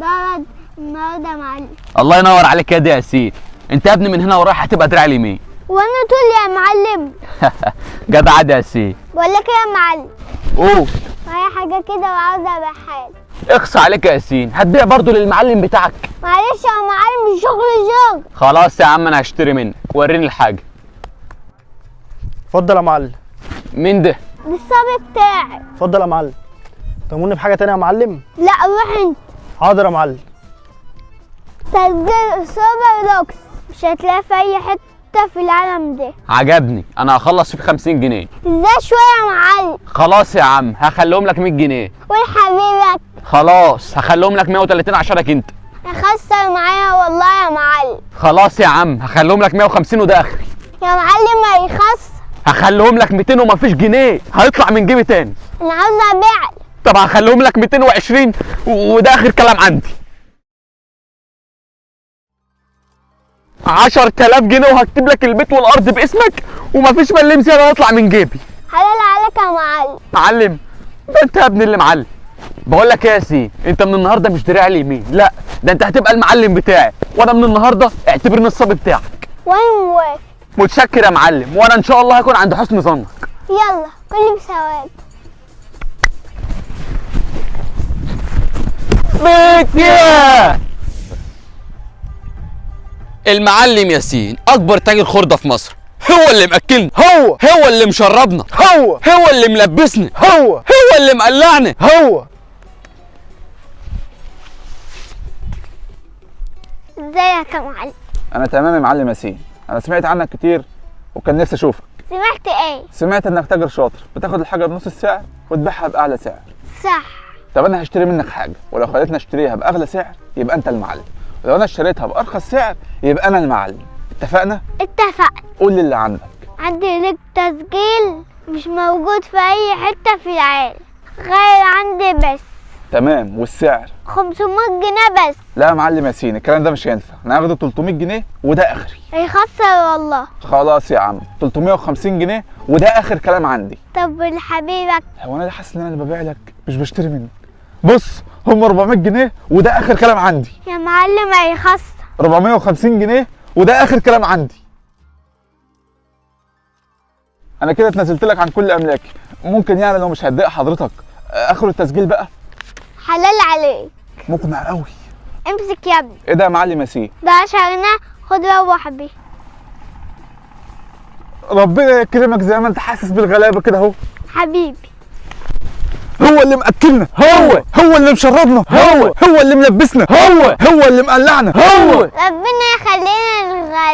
ضرب النهارده يا معلم. الله ينور عليك يا دي يا ياسين، انت يا ابني من هنا ورايح هتبقى دراع اليمين. وانا طول يا معلم. جدع يا ياسين. بقول لك ايه يا معلم؟ قول. معايا حاجة كده وعاوزه ابيعها لك. اخص عليك يا ياسين، هتبيع برضه للمعلم بتاعك؟ معلش يا معلم، الشغل شغل. خلاص يا عم انا هشتري منك، وريني الحاجة. اتفضل يا معلم. مين ده؟ ده الصبي بتاعي. اتفضل يا معلم. تأمرني بحاجة تانية يا معلم؟ لا روح انت. حاضر يا معلم. تسجيل سوبر لوكس مش هتلاقيه في اي حتة في العالم ده. عجبني، انا هخلص فيه 50 جنيه. ازاي شوية يا معلم؟ خلاص يا عم هخليهم لك 100 جنيه. قول حبيبك. خلاص هخليهم لك 130 عشانك انت. هخسر معايا والله يا معلم. خلاص يا عم هخليهم لك 150 وده اخري. يا معلم ما يخسر. هخليهم لك 200 ومفيش جنيه هيطلع من جيبي تاني. انا عاوز ابيع. طب هخليهم لك 220 وده اخر كلام عندي. 10000 جنيه وهكتب لك البيت والارض باسمك ومفيش مليم زيادة هيطلع من جيبي. حلال عليك يا معلم. معلم؟ ده انت يا ابن اللي معلم. بقول لك ايه يا سي، انت من النهارده مش دراع اليمين، لا ده انت هتبقى المعلم بتاعي، وانا من النهارده اعتبرني الصبي بتاعك. وانا موافق. متشكر يا معلم، وانا ان شاء الله هكون عند حسن ظنك. يلا كل بسواد. بيت يا المعلم ياسين، اكبر تاجر خرده في مصر، هو اللي مأكلنا، هو اللي مشربنا، هو اللي ملبسنا، هو اللي مقلعنا، هو. ازيك يا معلم؟ انا تمام يا معلم ياسين، انا سمعت عنك كتير وكان نفسي اشوفك. سمعت ايه؟ سمعت انك تاجر شاطر، بتاخد الحاجة بنص السعر وتبيعها باعلى سعر. صح. طب انا هشتري منك حاجة، ولو خليتني اشتريها باغلى سعر يبقى انت المعلم، ولو انا اشتريتها بارخص سعر يبقى انا المعلم. اتفقنا؟ اتفقنا. قول لي اللي عندك. عندي لك تسجيل مش موجود في اي حتة في العالم غير عندي بس. تمام، والسعر؟ 500 جنيه بس. لا يا معلم ياسين الكلام ده مش هينفع، انا هاخده 300 جنيه وده اخري. هيخسر والله. خلاص يا عم 350 جنيه وده اخر كلام عندي. طب لحبيبك. هو انا اللي حاسس ان انا اللي ببيع لك مش بشتري منك. بص هم 400 جنيه وده اخر كلام عندي. يا معلم هيخسر. 450 جنيه وده اخر كلام عندي. انا كده اتنازلت لك عن كل املاكي، ممكن يعني لو مش هتضايق حضرتك اخر التسجيل بقى؟ حلال عليك. مقنع قوي. امسك يا ابني. ايه ده يا معلم ياسين؟ ده 10 جنيه، خد روح بيه. ربنا يكرمك زي ما انت حاسس بالغلابه كده اهو. حبيبي. هو اللي مأكلنا، هو اللي مشربنا، هو اللي ملبسنا، هو اللي مقلعنا، هو. ربنا يخلينا الغلابة.